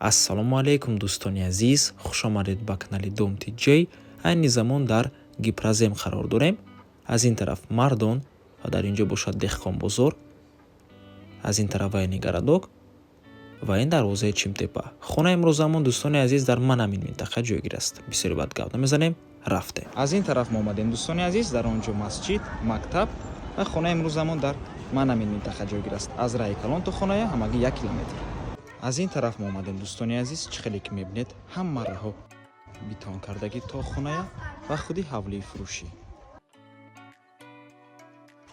Ассалому алайкум, дӯстони азиз, хушомадед ба канали Дом Тиҷей. Айни замон дар Гипрозем қарор дорем. Аз ин тараф Мардон ва дар ин ҷо бошад Деҳқонбозор, аз ин тараф военный городок ва ин дарвозаи Чимтепа. Хонаи имрӯзамон, дӯстони азиз, дар манамин минтақа ҷойгир аст. Бисёри баъд гап намезанем, рафтем. Аз ин тараф мо омадем, дӯстони азиз, дар он ҷо масҷид, мактаб ва хонаи имрӯзамон дар манамин минтақа ҷойгир аст. Аз раҳи калон то хоная ҳамагӣ 1 километр. Аз ин тараф мо омадем, дӯстони азиз, чӣ хеле ки мебинед, ҳама раҳо бетон кардагӣ то хоная ва худи ҳавлии фурӯшӣ.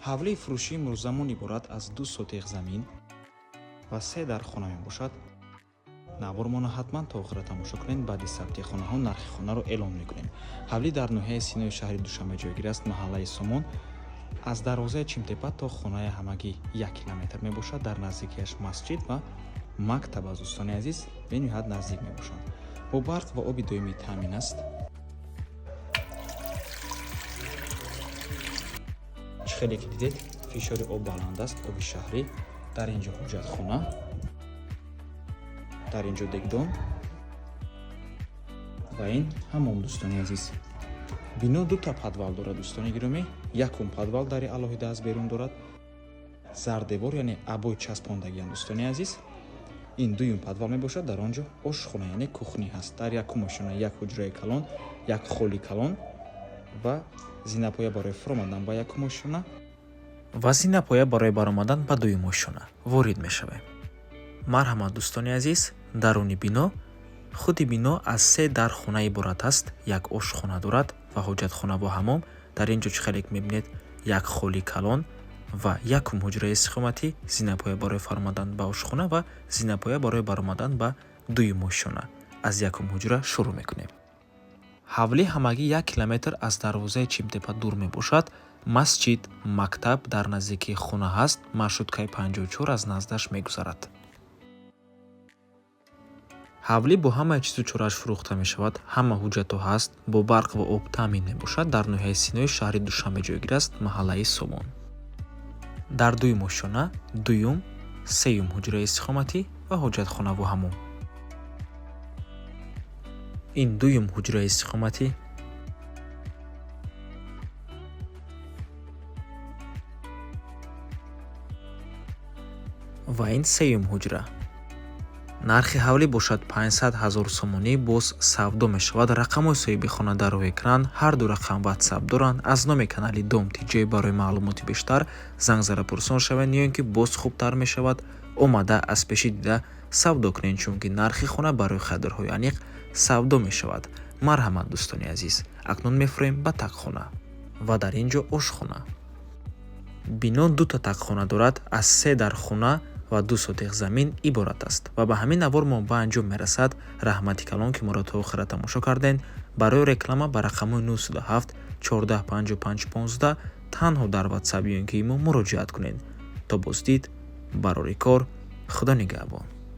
Ҳавлии фурӯшии имрӯзамон иборат аз 2 сотих замин ва се дар хона мебошад. Навормона ҳатман то охира тамошо кунед. Баъди сабти хонаҳо нархи хонаро эълон мекунем. Ҳавлӣ дар ноҳияи Синои шаҳри Душанбе ҷойгир аст, маҳаллаи Сомон. Аз дарвозаи Чимтепа то хонаи ҳамагӣ 1 километр мебошад. Дар наздикиаш масҷид ва мактаб аз, дӯстони азиз, бениҳоят наздик мебошанд. Бо барқ ва оби доимӣ таъмин аст. Чӣ хеле ки дидед, фишори об баланд аст, оби шаҳрӣ. Дар ин ҷо ҳоҷатхона, дар ин ҷо дегдон ва ин ҳамом. Дӯстони азиз, бино дута подвал дорад. Дӯстони гиромӣ, якум подвал дари алоҳида аз берун дорад, зардевор, яъне обои часпондагианд. Дӯстони азиз, ин дуюм подвал мебошад, дар он ҷо ошхона, яъне кухня ҳаст. Дар якум ошхона як ҳуҷраи калон, як холли калон ва зинапоя барои фуромадан ба якум ошхона ва зинапоя барои баромадан ба дуюм ошхона. Ворид мешавем. Марҳамат, дӯстони азиз, даруни бино. Худи бино аз се дар хона иборат аст, як ошхона дорад ва ҳоҷатхона бо ҳамом. Дар ин ҷо, чӣ хеле ки мебинед, як холли калон ва якум ҳуҷраи истиқоматӣ, зинапоя барои фаромадан ба ошхона ва зинапоя барои баромадан ба дуюм ошхона. Аз якум ҳуҷра шурӯъ мекунем. Ҳавлӣ ҳамагӣ 1 километр аз дарвозаи Чимтепа дур мебошад. Масҷид, мактаб дар наздикии хона ҳаст, маршруткаи 54 аз наздаш мегузарад. Ҳавлӣ бо ҳамаи чизу чорааш фурӯхта мешавад, ҳама ҳуҷҷатҳо ҳаст, бо барқ ва об таъмин мебошад. Дар ноҳияи Синои шаҳри Душанбе ҷойгир аст, маҳаллаи Сомон. Дар дуюм ошёна дуюм, сеюм ҳуҷраи истиқоматӣ ва ҳоҷатхонаву ҳамом. Ин дуюм ҳуҷраи истиқоматӣ ва ин сеюм ҳуҷра. Нархи ҳавлӣ бошад 500 ҳазор сомонӣ, боз савдо мешавад. Рақамҳои соҳиби хона дар рӯи экран, ҳар ду рақам ватсап доранд. Аз номи канали Дом Тиҷей барои маълумоти бештар занг зада пурсон шавед ё ин ки боз хубтар мешавад омада аз пеши дида савдо кунед, чунки нархи хона барои харидорҳои аниқ савдо мешавад. Марҳамат, дӯстони азиз, акнун мефурем ба тагхона ва дар ин ҷо ошхона. Бино дута тагхона дорад, аз се дар хона ва 2 сотих замин иборат аст. Ва ба ҳамин навор мо ба анҷом мерасад. Раҳмати калон, ки моро то охира тамошо кардем. Барои реклама ба рақамҳои 907 14 55 15 танҳо дар ватсап ё ин ки имо муроҷиат кунед. То боздид, барори кор, Худо нигаҳбон.